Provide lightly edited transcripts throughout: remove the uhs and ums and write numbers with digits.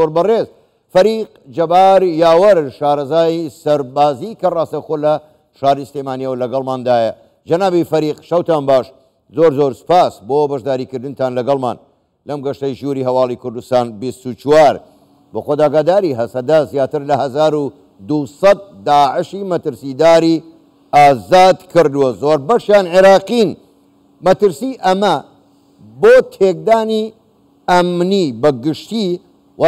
زۆر بەڕێز فەریق جەبار یاوەر شارەزای سەربازی کە ڕاستەوخۆ لە شاری سلێمانیەوە لەگەڵماندایە. جەنابی فەریق شەوتان باش، زۆر زۆر سپاس بۆ بەشداریکردنتان لەگەڵمان لەم گەشتەی ژووری هەواڵی کوردستان 24. بۆ خۆت ئاگاداری هەسەدە زیاتر لە 1200 داعشی مەترسیداری ئازاد کردووە، زۆربەشیان عێراقین. مەترسی ئەمە بۆ تێکدانی ئەمنی بە گشتی و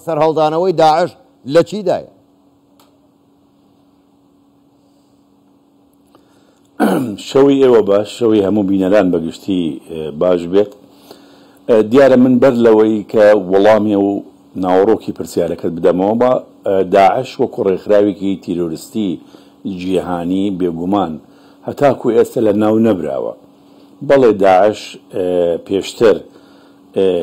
سەرهەڵدانەوەی داعش لە چیدایە؟ شەوی ئێوە باش، شەوی هەموو بینەران بە گشتی باش بێت. دیارە من بەر لەوەی کە وەڵامی و ناوەڕۆکی پرسیارەکەت بدەمەوە، با داعش وەکو ڕێکخراوێکی تیرۆرستی جیهانی بێگومان هەتاکو ئێستا لە ناو نەبراوە. بەڵێ داعش پێشتر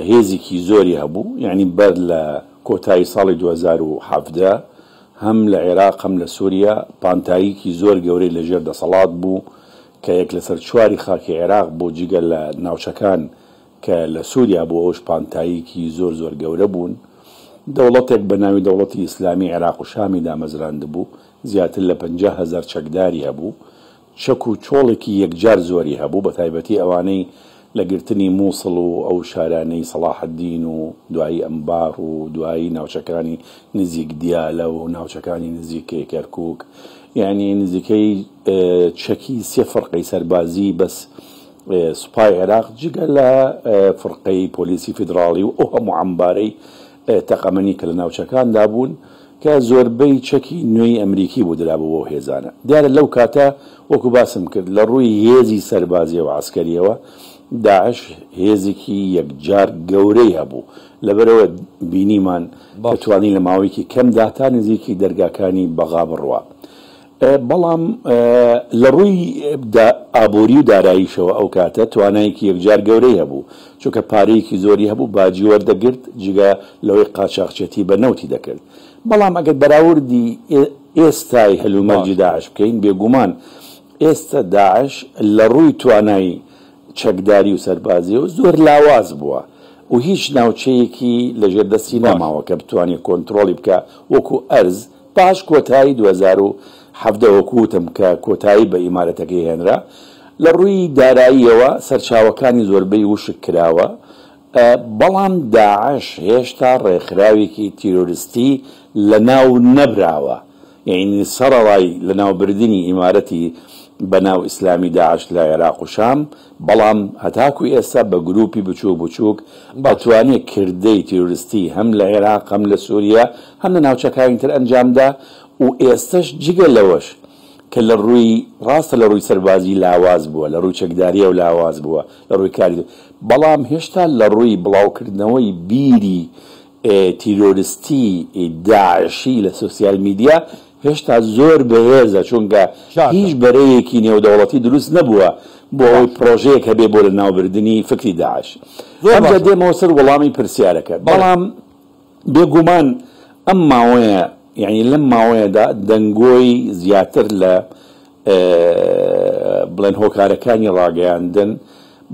هێزیکی زۆری هەبوو، یانی بەر لە کۆتایی ساڵی 2017 هەم لە عێراق هەم لە سوریا پانتاییکی زۆر گەورەی لە ژێر دەسەڵات بوو کە یەک لەسەر چواری خاکی عێراق بوو جگە لە ناوچەکان کە لە سوریا بوو ئەوش پانتاییکی زۆر زۆر گەورە بوون. دەوڵەتێک بە ناوی دەوڵەتی ئیسلامی عێراق و شامی دامەزراندبوو زیاتر لە 50,000 چەکداری هەبوو. چەک و چۆڵێکی یەکجار زۆری هەبوو، بەتایبەتی ئەوانەی لە گرتنی مووسڵ و ئەو شارانەی سەڵاحەدین و دوایی ئەنبار و دوایی ناوچەکانی نزیک دیالە و ناوچەکانی نزیک کەرکووک، یانی نزیکەی چەکی سێ فرقەی سەربازی بەس سوپای عێراق جگە لە فرقەی پۆلیسی فیدراڵی و ئەو هەموو عەمبارەی تەقەمەنی کە لە ناوچەکاندا بوون کە زۆربەی چەکی نوێی ئەمریکی بوو درابوو بەو هێزانە. دیارە لەو کاتە وەکو باسم کرد لە ڕووی هێزی سەربازیەوە عەسکەریەوە داعش هێزێکی یەکجار گەورەی هەبوو، لەبەرئەوە بینیمان کە توانی لە ماوەیەکی کەمدا تا نزیکی دەرگاکانی بەغا بڕوا. بەڵام لە ڕووی ئابووری و داراییشەوە ئەو کاتە توانایەکی یەکجار گەورەی هەبوو، چونکە پارەیەکی زۆری هەبوو، باجی وەردەگرت، جگە لەوەی قاچاخچێتی بە نەوتی دەکرد. بەڵام ئەگەر بەراوردی ئێستای هەلومەرجی داعش بکەین، بێگومان ئێستا داعش لە ڕووی توانای چەکداری و سەربازیەوە زۆر لاواز بووە و هیچ ناوچەیەکی لەژێر دەستی نەماوە کە بتوانێت کۆنترۆڵی بکا وەکو ئەرز. پاش کۆتایی 2017 وەکو وتم کە کۆتایی بە ئیمارەتەکەی هێنرا، لە ڕووی داراییەوە سەرچاوەکانی زۆربەی وشک کراوە، بەڵام داعش هێشتا ڕێکخراوێکی تیرۆرستی لەناو نەبراوە، یەعنی سەڕەڕای لەناوبردنی ئیمارەتی بەناو ئیسلامی داعش لە عێراق و شام، بەڵام هەتاکو ئێستا بە گروپی بچوک بچوک ئەتوانێ کردەی تیرۆرستی هەم لە عێراق هەم لە سوریا هەم لە ناوچەکانی تر ئەنجامدا و ئێستەش جگە لەوەش کە لە ڕووی ڕاستە لە ڕووی سەربازی لاواز بووە لە ڕووی چەکداریەوە لاواز بووە لە ڕووی کاری بەڵام هێشتا لە ڕووی بڵاوکردنەوەی بیری تیرۆرستی داعشی لە سۆسیال میدیا هێشتا زۆر بەهێزە، چونکە هیچ بەرەیەکی نێودەوڵەتی دروست نەبووە بۆ ئەوەی پڕۆژەیەک هەبێ بۆ لەناوبردنی فکری داعش. ئەمجا دێمەوە سەر وەڵامی پرسیارەکەت. بەڵام بێگومان ئەم ماوەیە، یانی لەم ماوەیەدا دەنگۆی زیاتر لە بڵێن هۆکارەکانی ڕاگەیاندن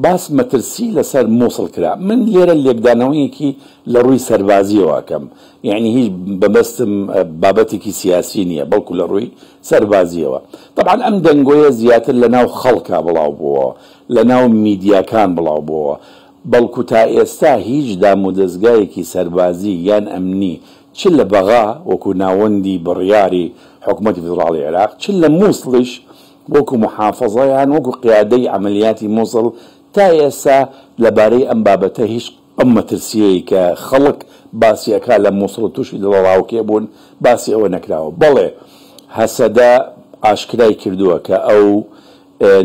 باس مەترسی لەسەر موسڵ کرا. من لێرە لێکدانەوەیەکی لە ڕووی سەربازیەوە ئەکەم، یەعنی هیچ مەبەستم بابەتێکی سیاسی نییە، بەڵکو لە ڕووی سەربازیەوە. تەبعەن ئەم دەنگۆیە زیاتر لە ناو خەڵکا بڵاو بووەوە، لە ناو میدیاکان بڵاو بووەوە، بەڵکو تا ئێستا هیچ دامودەزگایەکی سەربازی یان ئەمنی چ لە بەغا وەکو ناوەندی بڕیاری حکومەتی فیدڕاڵی عێراق، چ لە موسڵیش وەکو موحافەزە یان وەکو قیادەی عەمەلیاتی موسڵ تا ئێستا لەبارەی ئەم بابەتە هیچ ئەم مەترسییەی کە خەڵک باسی ئەکا لە موسڵ و تووشی دڵەڕاوکێ بوون باسی ئەوە نەکراوە. بەڵێ هەسەدە ئاشکرای کردووە کە ئەو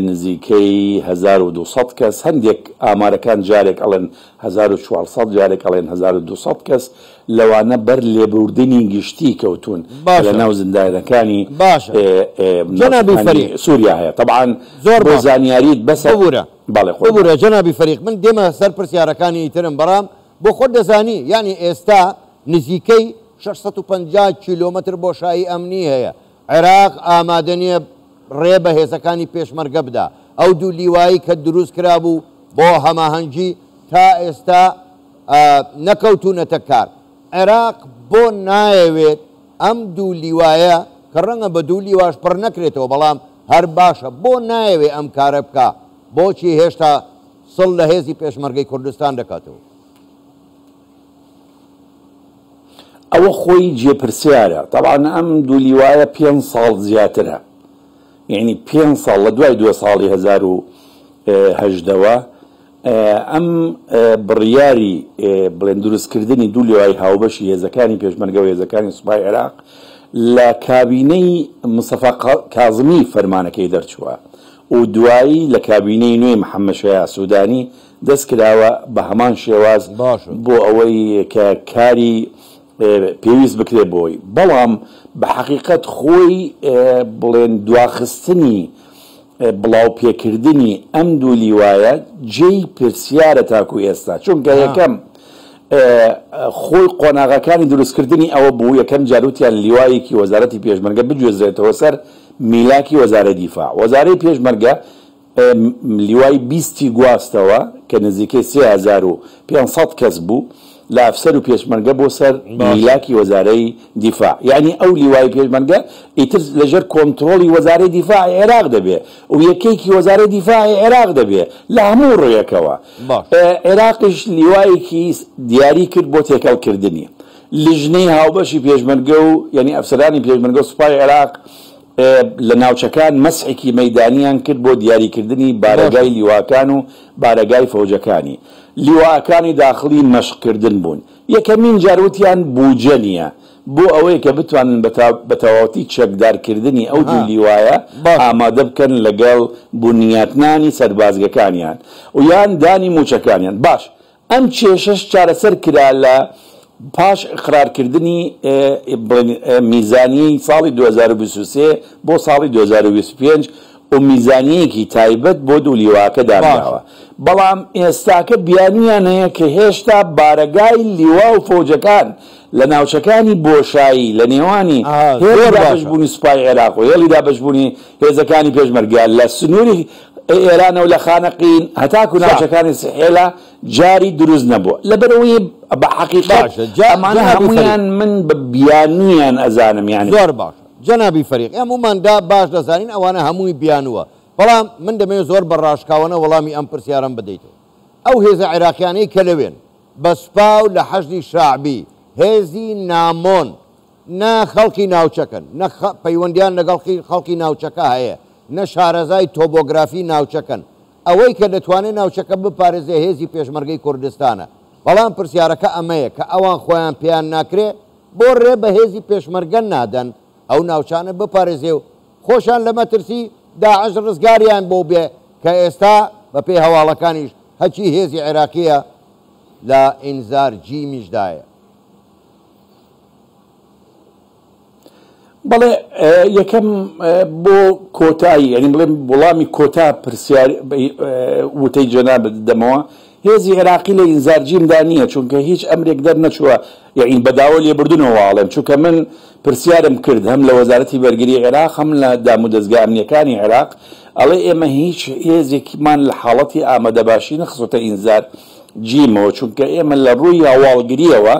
نزیکەی 1200 کەس، هەندێک ئامارەکان جارێک ئەڵێن 1400 جارێک ئەڵێن 1200 کەس لەوانە بەر لێبوردنی گشتی کەوتوون کە لە ناو زیندانەکانی باشە جەنابی ناوچەکانی فەریق سوریا هەیە. تەبعەن زۆر بۆ باشە زانیاریت بەسە ببورە بەڵێ قوربان. ببورە جەنابی فەریق من دێمە سەر پرسیارەکانی ترم بەڵام بۆ خۆت دەزانی یانی ئێستا نزیکەی 650 کیلۆمەتر بۆشایی ئەمنی هەیە عێراق ئامادە نییە ڕێ بە هێزەکانی پێشمەرگە بدا، ئەو دوو لیوایەی کە دروست کرابوو بۆ هەماهەنگی تا ئێستا نەکەوتوونەتە کار. عێراق بۆ نایەوێت ئەم دوو لیوایە کە ڕەنگە بە دوو لیواش پڕ نەکرێتەوە بەڵام هەر باشە، بۆ نایەوێ ئەم کارە بکا؟ بۆچی هێشتا سڵ لە هێزی پێشمەرگەی کوردستان دەکاتەوە؟ ئەوە خۆی جێ پرسیارە. تەبعەن ئەم دوو لیوایە پێنج ساڵ زیاترە. یەعنی پێنج ساڵ لە دوای دووە ساڵی 1018 وە ئەم بڕیاری بڵێن دروستکردنی دوو لیوای هاوبەشی هێزەکانی پێشمەرگە و هێزەکانی سوپای عێراق لە کابینەی مستەفا کازمی فەرمانەکەی دەرچووە و دوایی لە کابینەی نوێی محەممەد شەیاع سوودانی دەست کراوە بە هەمان شێواز بۆ ئەوەی کە کاری پێویست بکرێت بۆی، بەڵام بە حەقیقەت خۆی بڵێن دواخستنی بڵاو پێکردنی ئەم دوو لیوایە جێی پرسیارە تاکو ئێستا، چونکە یەکەم خۆی قۆناغەکانی دروستکردنی ئەوە بوو، یەکەم جار وتیان لیوایەکی وەزارەتی پێشمەرگە بگوێزرێتەوە سەر میلاکی وەزارەی دیفاع، وەزارەی پێشمەرگە لیوای بیستی گواستەوە کە نزیکەی 3500 کەس بوو لە ئەفسەر و پێشمەرگە بۆ سەر میلاکی وەزارەی دیفاع. یەعنی ئەو لیوای پێشمەرگە ئیتر لەژێر کۆنترۆڵی وەزارەی دیفاعی عێراق دەبێ و یەکەیەکی وەزارەی دیفاعی عێراق دەبێ لە هەموو ڕوویەکەوە. عێراقیش لیوایەکی دیاری کرد بۆ تێکەڵکردنی لیژنەی هاوبەشی پێشمەرگە و یەعنی ئەفسەرانی پێشمەرگە و سوپای عێراق لە ناوچەکان مەسحێکی مەیدانیان کرد بۆ دیاریکردنی بارەگای لیواکان و بارەگای فەوجەکانی لیواکانی داخڵی مەشقکردن بوون. یەکەمین جار وتیان بوجە نییە بۆ ئەوەی کە بتوانن بە تەواوەتی چەکدارکردنی ئەو دوو لیوایە ئامادە بکەن لەگەڵ بنیاتنانی سەربازگەکانیان و یان دانی موچەکانیان. باش ئەم کێشەش چارەسەر کرا لە پاش ئیقرارکردنی بڵێن میزانیەی ساڵی 2023 بۆ ساڵی 2025 و میزانیەیەکی تایبەت بۆ دوو لیواکە دانراوە. بەڵام ئێستاکە بیانویان هەیە کە هێشتا بارەگای لیوا و فەوجەکان لە ناوچەکانی بۆشایی لە نێوانی هێڵی دابەشبوونی سوپای عێراق و هێڵی دابەشبوونی هێزەکانی پێشمەرگە لە سنووری ئێرانەوە لە خانەقین هەتاکو ناوچەکانی سحێلا جاری دروست نەبووە. لەبەرئەوەی بە حەقیقەت ئەمانە هەموویان من بە بیانوویان ئەزانم یانی. زۆر باشە جەنابی فەریق هەموومان دا باش دەزانین ئەوانە هەمووی بیانووە بەڵام من دەمەوێت زۆر بە ڕاشکاوانە وەڵامی ئەم پرسیارەم بدەیتەوە ئەو هێزە عێراقیانەی کە لەوێن بە سوپا و لە حەشدی شەعبی هێزی نامۆن نە خەڵکی ناوچەکەن، نە پەیوەندیان لەگەڵ خەڵکی ناوچەکە هەیە، نە شارەزای تۆبۆگرافی ناوچەکەن. ئەوەی کە دەتوانێت ناوچەکە بپارێزێ هێزی پێشمەرگەی کوردستانە. بەڵام پرسیارەکە ئەمەیە کە ئەوان خۆیان پێیان ناکرێ، بۆ رێ بە هێزی پێشمەرگە نادەن ئەو ناوچانە بپارێزێ و خۆشیان لە مەترسی داعش رزگاریان بۆ بێ کە ئێستا بەپێی هەواڵەکانیش هەرچی هێزی عێراقییە لە ئینزار جیمیشدایە. بەڵێ یەکەم بۆ کۆتایی یعنی بڵێم وەڵامی کۆتا پرسیار وتەی جەنابت دەمەوە هێزی عێراقی لە ئینزارجیمدا نییە چونکە هیچ ئەمرێک دەرنەچووە یعنی بەداوە لێبردنەوە ئەڵێم چونکە من پرسیارم کرد هەم لە وەزارەتی بەرگری عێراق هەم لە دامودەزگا ئەمنیەکانی عێراق ئەڵێ ئێمە هیچ هێزێکمان لە حاڵەتی ئامادەباشی نەخستۆتە ئینزار جیمەوە چونکە ئێمە لە ڕووی هەواڵگریەوە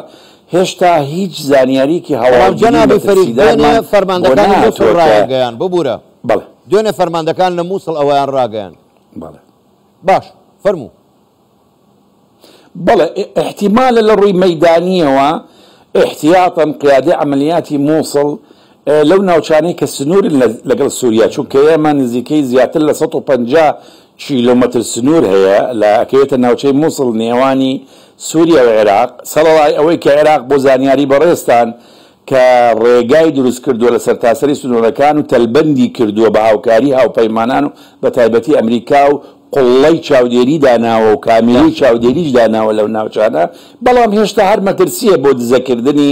هێشتا هیچ زانیاریەکی بەڵام هەواڵگری جەنابی فەریق دوێنێ مەترسیدارمان بۆ فەرماندەکانی موسڵ نەهاتووە کە ڕایانگەیاند، ببورە بەڵێ. دوێنێ فەرماندەکان لە موسڵ ئەوەیان ڕاگەیاند. بەڵێ. باش فەرموو. بەڵێ ئیحتیمالە لە ڕووی مەیدانیەوە ئیحتیاتەن قیادەی عەمەلیاتی موسڵ لەو ناوچانەی کە سنوورن لەگەڵ سوریا چونکە ئێمە نزیکەی زیاتر لە 150 کیلۆمەتر سنوور هەیە لە ئەکەوێتە ناوچەی موسڵ نێوانی سوریا و عێراق سەرەڕای ئەوەی کە عێراق بۆ زانیاری بەڕێزتان کە ڕێگای دروست کردووە لە سەرتاسەری سنوورەکان و تەلبەندی کردووە بە هاوکاری هاوپەیمانان و بە تایبەتی ئەمریکا و قوڵڵەی چاودێری داناوە و کامیرەی چاودێریش داناوە لەو ناوچانە، بەڵام هێشتا هەر مەترسییە بۆ دزەکردنی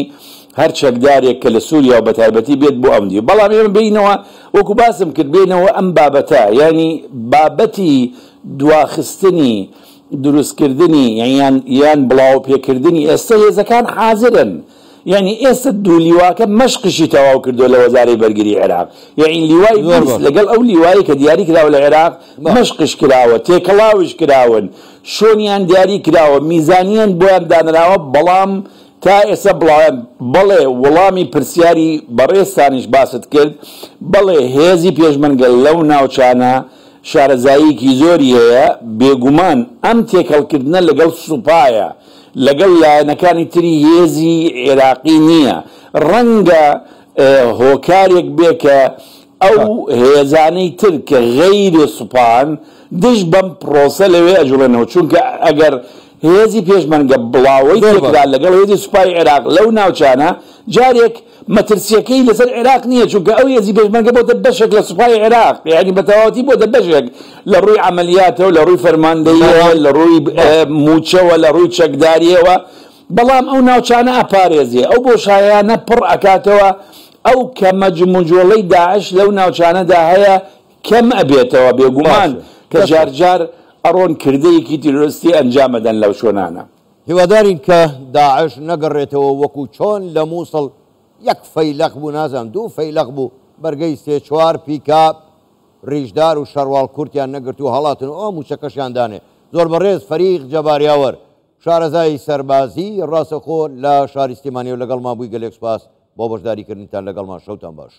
هەر چەکدارێک کە لە سووریا و بە تایبەتی بێت بۆ ئەم دیو. بەڵام ئێمە بێینەوە وەکو باسم کرد بێینەوە ئەم بابەتە یانی بابەتی دواخستنی دروستکردنی یان یان بڵاوەپێکردنی ئێستە هێزەکان حازرن یەعنی ئێستە دوو لیواکە مەشقیشی تەواو کردووە لە وەزارەی بەرگری عێراق یەعنی لیوای 20 لەگەڵ ئەو لیوایەی کە دیاری کراوە لە عێراق مەشقیش کراوە تێکەڵاویش کراون شۆنیان دیاری کراوە میزانیان بۆیان دانراوە بەڵام تا ئێستا بڵاویان بەڵێ وەڵامی پرسیاری بەڕێزتانیش باست کرد بەڵێ هێزی پێشمەرگە لەو ناوچانە شارەزاییەکی زۆری هەیە بێگومان ئەم تێکەڵکردنە لەگەڵ سوپایە لەگەڵ لایەنەکانی تری هێزی عێراقی نییە ڕەنگە هۆکارێک بێ کە ئەو هێزانەی تر کە غەیری سوپان دژ بەم پرۆسە لەوێ ئەجوڵێنەوە، چونکە ئەگەر هێزی پێشمەرگە بڵاوەی پێکرا لەگەڵ هێزی سوپای عێراق لەو ناوچانە جارێک مەترسیەکەی لەسەر عێراق نییە، چونکە ئەو هێزی پێشمەرگە بۆتە بەشێک لە سوپای عێراق، یانی بە تەواوەتی بۆتە بەشێک لە ڕووی عەمەلیاتەوە، لە ڕووی فەرماندەییەوە، لە ڕووی مووچەوە، لە ڕووی چەکدارییەوە، بەڵام ئەو ناوچانە ئەپارێزێ، ئەو بۆشایانە پڕ ئەکاتەوە، ئەو کەمە جموجۆڵەی داعش لەو ناوچانەدا هەیە کەم ئەبێتەوە، بێگومان کە جار جار ئەڕۆن کردەیەکی تیرۆرستی ئەنجام ئەدەن لەو شوێنانە. هیوادارین کە داعش نەگەڕێتەوە وەکو چۆن لە موسڵ یەک فەیلەق بوو نازانم دوو فەیلەق بوو بەرگەی سێ چوار پیکاب ڕیشدار و شەڕواڵ کورتیان نەگرت و هەڵاتن و ئەو موچەکەشیان دانێ. زۆر بەڕێز فەریق جەبار یاوەر شارەزای سەربازی ڕاستەخۆ لە شاری سلێمانیەوە لەگەڵمان بووی گەلێک سوپاس بۆ بەشداری کردنتان لەگەڵمان شەوتان باش.